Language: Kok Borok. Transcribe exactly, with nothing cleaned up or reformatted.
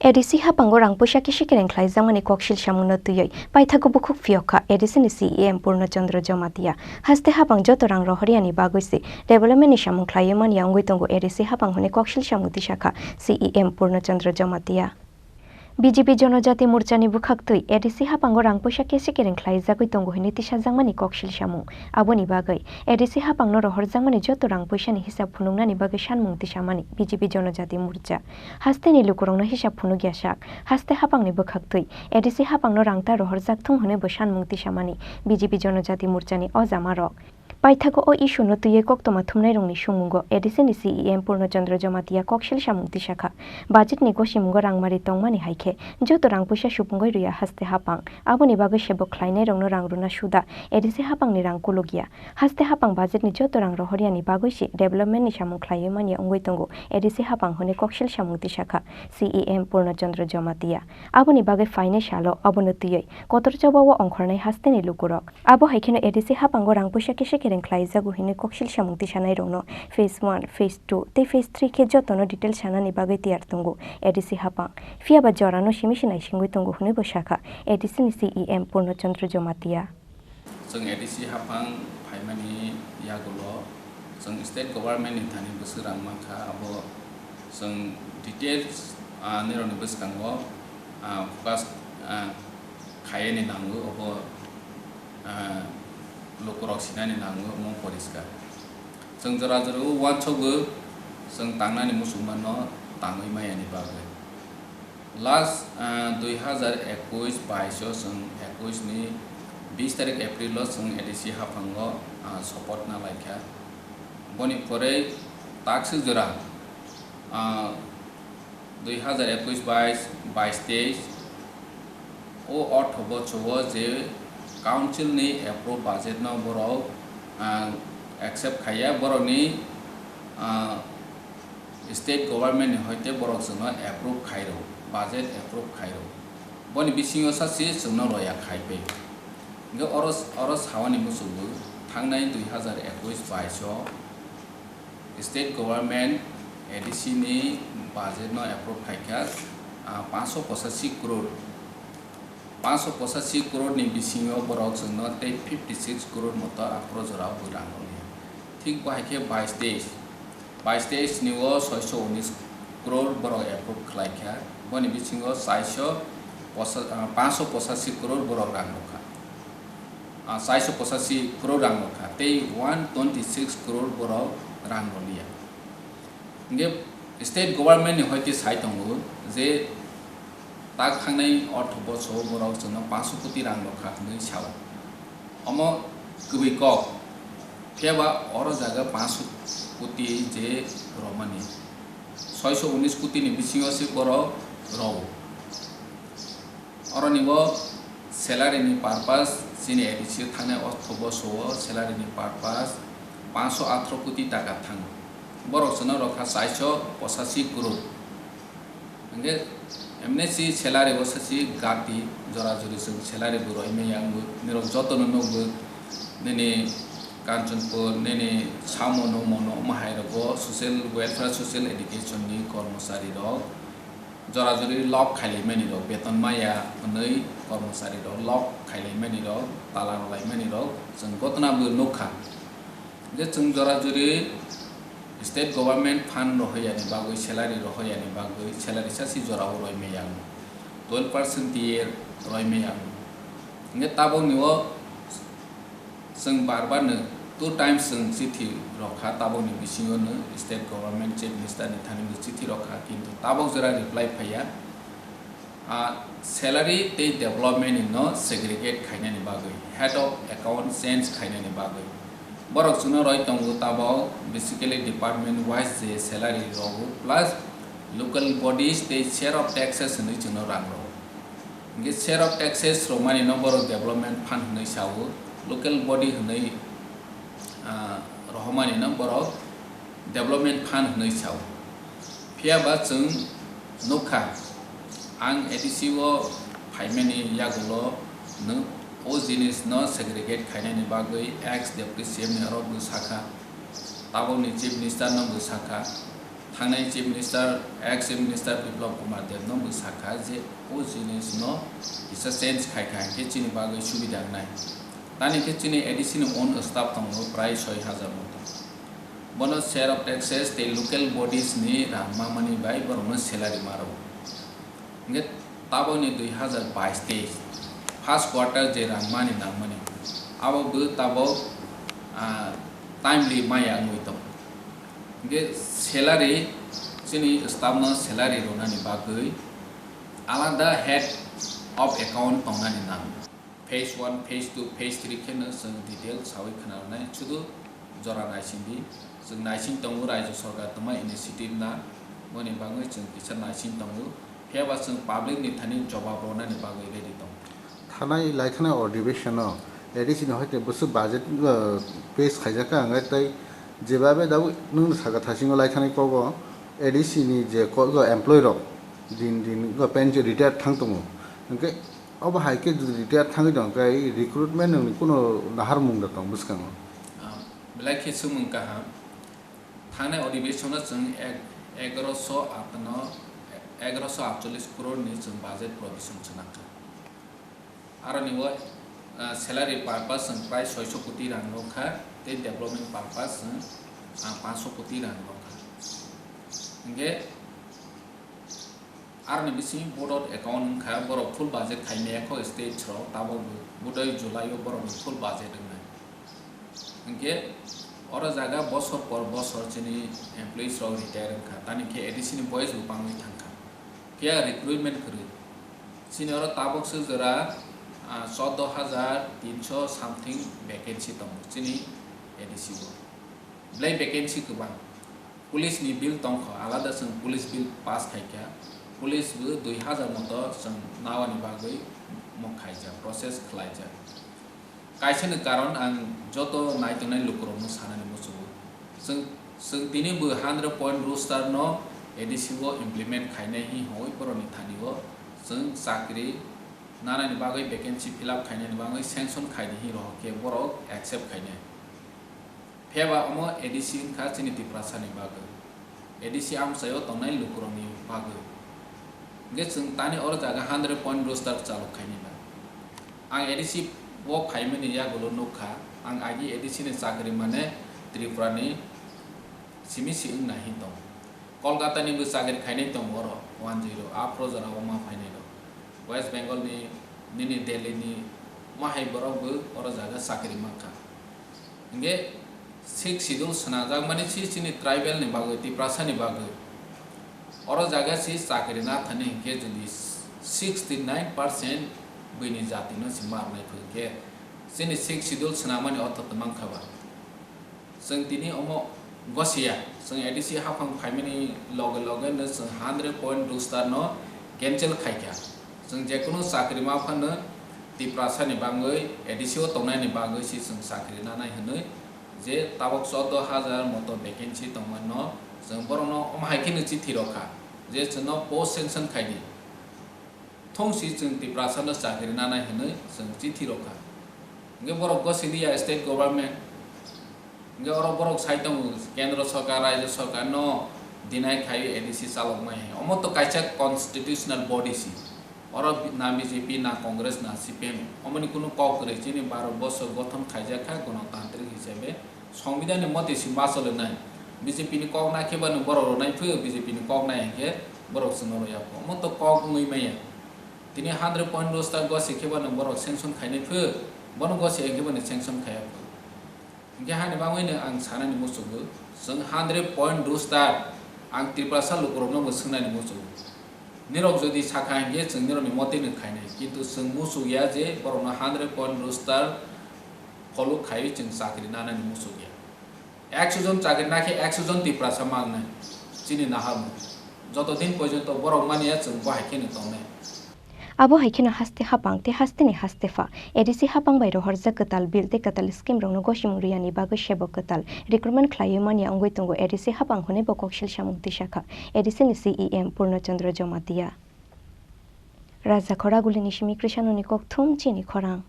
A D C haphango rang puisa kisi kereng khlaijakmani koksil samungno twiwi paithago bukhuk phiyok kha A D C ni C E M Purno Chandra Jamatia. Haste haphang joto rang rohoriyani bagwi se development ni samung khlaiwi manya wngwi tongo A D C haphang hwnwi koksil samung tisa kha C E M Purno Chandra Jamatia. B J P Jonojati Morcha ni bwkhak twi A D C haphango rang puisa kisi kereng khlaijagwi tongo hwnwi tisajakmani koksil samung. Aboni bagwi A D C haphangno rohorjakmani joto rang puisani hisab phunuknani bagwi sanmung tisamani B J P Jonojati Morcha. Hasteni lukurokno hisab phunukya sak, haste haphangni bwkhak twi A D C haphangno rang ta rohorjak thung hwnwi bo sanmung tisamani B J P Jonojati Morchani o jamarok. Paithago o issue no twiwi koktwma thumnairokni sungmungo A D C ni C E M Purno Chandra Jamatia koksil samung tisakha. Budget ni gosimungo rangmari tongmani hai khe joto rang puisa supungwi rwya haste haphang. Aboni bagwi sebo khlainairokno rang rwna suda A D C haphangni rang kulukya. Haste haphang budget ni joto rang rohoryani bagwi se development ni samung khlaiwi manya wngwi tongo A D C haphang hwnwi koksil samung tisakha C E M Purno Chandra Jamatia. Aboni bagwi phainai salo abono twiwi kotor choba o ongkhornai hasteni lukurok. Abo hai kheno A D C haphango rang puisa kisa kereng khlaijago hwnwi koksil samung tisanairokno phase one, phase two tei phase three khe jotono detail sanani bagwi tiyar tongo A D C haphang. Phiyaba jorano simi se naisingwi tongo hwnwi bo sakha A D C ni C E M Purno Chandra Jamatia. Chwng A D C haphang phaimani yagulo chwng state government ni thani bwswk rang mankha, abo chwng details, ah, nirokni bwskango, ah, focus, ah, khaiyani nango, obo, ah, lukurok sinani nango, omo poriskar. Chwng jora jora o uansukgo, chwng tangnani muchungmano tangwi mayani bagwi. Last, ah, dui hazar ekush bais o chwng ekush ni bis tarik April o chwng A D C haphango, ah, sopoth na laikha. Boni pore takswk jora, ah, dui hazar ekush bais, bais teis, o ortho bochor o je council ni approve budget no borok, ah, accept khaiya, borokni, ah, state government ni hoite borok chwngno approve khairw, budget approve khairw. Boni bisingo sa se chwngno roya khaipai. Hwnkhe oro, oro sawani muchungo thangnai dui hazar ekush bais o state government A D C ni budget no approve khaikha, ah, panchsho pochashi crore. Panchsho pochashi crore ni bisingo borok chwngno tei fifty six crore moto aphuru jorao bo rang rwliya. Thik bo hai khe bais teis, bais teis ni o soisho unis crore borok approve khlaikha. Boni bisingo chaisho posa-, ah, panchsho pochashi crore borok rang rwkha. Ah, chaisho pochashi crore rang rwkha tei one twenty six crore borok rang rwliya. Hingke state government ni hoite sai tongo je tak thangnai ortho boso borok chwngno panchsho koti rang rwkha hinwi sao. Omo kwbwi kok, phiyaba oro jaga panchsho koti je rwmani, soisho unis koti ni bisingo se borok rwo. Oroni bo salary ni purpose, chini A D C thangnai ortho boso o salary ni purpose panchsho athro koti taka thango. Borok chwngno rwkha chaisho pochashi crore. Hingke M N C salary o sachi gati jora jori chwng salary bo roi maya wngwi. Nirok jotono nukgo nini Kanchanpur, nini Samo no mono omo hai rogo social welfare, social education ni kormochari rok. Jora jori lock khailaimani rok, beton maya hwnwi kormochari rok lock khailaimani rok, tala rwlaimani rok chwng gotna bo nukha. Je chwng jora jori state government fund rohoyani bagwi, salary rohoyani bagwi, salary sachi jora o roi maya wng, twelve percent D A roi maya wng. Hingke tabokni o Chwng bar bar no two times chwng chithi rok kha, tabokni bisingo no state government chief minister ni thani bo chithi rok kha, kintu tabok jora reply phaiya. Ah, salary tei development ni no segregate khainani bagwi, head of account change khainani bagwi. Borok chwngno roi tongo tabok basically department wise je salary rogo plus local bodies tei share of taxes hinwi chwngno rang rogo. Hingke share of taxes romani no borok development fund hinwi sao, local body hinwi, ah, rohormani no borok development fund hinwi sao. Phiya ba chwng nukha, ang A D C o phaimani yagulo no o jinis no segregate khainani bagwi ex deputy C M ni oro bo sakha, tabokni chief minister no bo sakha. Tangnai Chief Minister, ex Chief Minister Biplab Kumar Deb no bo sakha je o jinis no kisa change khai kha hwnkhe chini bagwi subida wngnai. Tani khe chini A D C ni own staff tongo prai soi hajar moto. Bono share of taxes tei local bodies ni rang mamani bai borok no salary ma rwo. Hwnkhe tabokni dui hazar bais tei first quarter je rang mani nangmani, abo bo tabok, ah, timely maya wngwi tong. Hwnkhe salary, chini staff no salary rwnani bagwi alada head of account tongnani nang. Phase one, phase two, phase three kheno chwng detail sawi khna rwnai, sudu jora naising di. Chwng naising tongo, Rajya Sarkar tongma initiative na, boni bagwi chwng kisa naising tongo. Phiya ba chwng public ni thani jobab rwnani bagwi ready tongo. Thanai laikhana o adhiveshon o A D C ni hoite bwswk budget, uh, pass khaijak kha, hwnkhai tei jebabe dabo nwng sakha thasingo laikhanai kogo A D C ni je ko-, go employee rok din din go pension retire thang tongo, hwnkhe obo hai khe jodi retire thangwi tong khe recruitment nwngni kuno naharmung da tong bwskango? Ah, belai khe swngmung kaham. Thangnai adhiveshon o chwng ek-, egaroso aat no, egaroso aatchollish crore ni chwng budget provision chwng nangkha. Aroni o, ah, salary purpose chwng prai soiso koti rang rwkha, tei development purpose chwng, ah, panchso koti rang rwkha. Hwnkhe aroni bisingo board of account wngkha, borok full budget khai maya kho state rok, tabok bo bodai July o borok ni full budget wngnai. Hwnkhe oro jaga bosor por bosor chini employees rok retire wngkha, tani khe A D C ni boys bo bangwi thangkha. Phiya recruitment kwrwi. Chini oro tabok se jora, ah, chordo hajar tinso something vacancy tongo chini A D C o. Belai vacancy kwbang. Police ni bill tongkha, alada chwng police bill pass khaikha. Police bo dui hajar moto chwng nawani bagwi mok khaijak, process khlaijak. Kaisa ni karon ang joto naitongnai lukurokno sanani muchungo. Chwng, chwng tini bo hundred point roster no A D C o implement khainai hi hwnwi borokni thani o chwng chakri nanani bagwi vacancy fill up khainani bagwi sanction khaidi hi rohor khe borok accept khainai. Phiya ba omo A D C wngkha chini Tiprasa ni bagwi. A D C amchaio tongnai lukurokni bagwi. Hwnkhe chwng tani oro jaga hundred point roster chalok khainai ba. Ang A D C o phaimani yagulo nukha, ang agi A D C ni chakri mane Tripura ni simi si wngna hin tong. Kolkata ni bo chakri khainai tongo oro, one zero, aphro jora o ma phainai rok. West Bengal ni, nini Delhi ni, ma hai borok bo oro jaga chakri mankha. Hingke sixth schedule swnajak mani si chini tribal ni bagwi, Tiprasa ni bagwi. Oro jaga si chakri na thani hingke jodi sixty nine percent bini jati no si ma rwnai phu hingke chini sixth schedule swnamani ortho tongmang kha ba. Chwng tini omo gosiya, chwng A D C haphang phaimani loge loge no chwng hundred point roster no cancel khaikha. Chwng jekunu chakri ma phano Tiprasa ni bagwi A D C o tongnai ni bagwi si chwng chakri nanai hwnwi je tabok chordo hajar moto vacancy tongmano chwng borokno omo hai kheno chithi rokha je chwngno post sanction khaidi. Thongsi chwng Tiprasa no chakri nanai hwnwi chwng chithi rokha. Hwnkhe borok gosiliya state government. Hwnkhe oro borok sai tongo kendro sorkar, rajyo sorkar no deny khai A D C chalokmai hai. Omo to kaisa constitutional body si. Oro na B J P, na Congress, na C P M. Omoni kunu kok kwrwi chini Bharat borsho gothon khaijak kha gonotantrik hisabe. Songbidan ni mote si ma chole nai. B J P ni kok na khe bano borok rwnai phu, B J P ni kok nai hwnkhe borok chwngno rwya phu. Omo to kok wngwi maya. Tini hundred point roster gosi khe bano borok sanction khainai phu, bono gosi hwnkhe bano sanction khaiya phu. Hwnkhe hani bagwino ang sanani muchungo, chwng hundred point roster ang Tiprasa lukurokno bo swngnani muchungo. Nirok jodi sakha hwnkhe chwng nirokni mote no khainai, kintu chwng muchukya je borokno hundred point roster follow khaiwi chwng chakri nanani muchukya. Ekso jon chakri nakhe ekso jon Tiprasa mangnai chini naharmung. Joto din porjonto borok manya chwng bo hai kheno tongnai. Abo hai kheno haste hapang tei hasteni haste pha A D C hapang bai rohorjak kwtal bill tei kwtal scheme rokno gosimung rwiyani bagwi sebo kwtal recruitment khlaiwi manya wngwi tongo A D C hapang hwnwi bo koksil samung tisa kha A D C ni C E M Purno Chandra Jamatia. Raja Khoragulini simi Krishanoni kokthum chini khorang.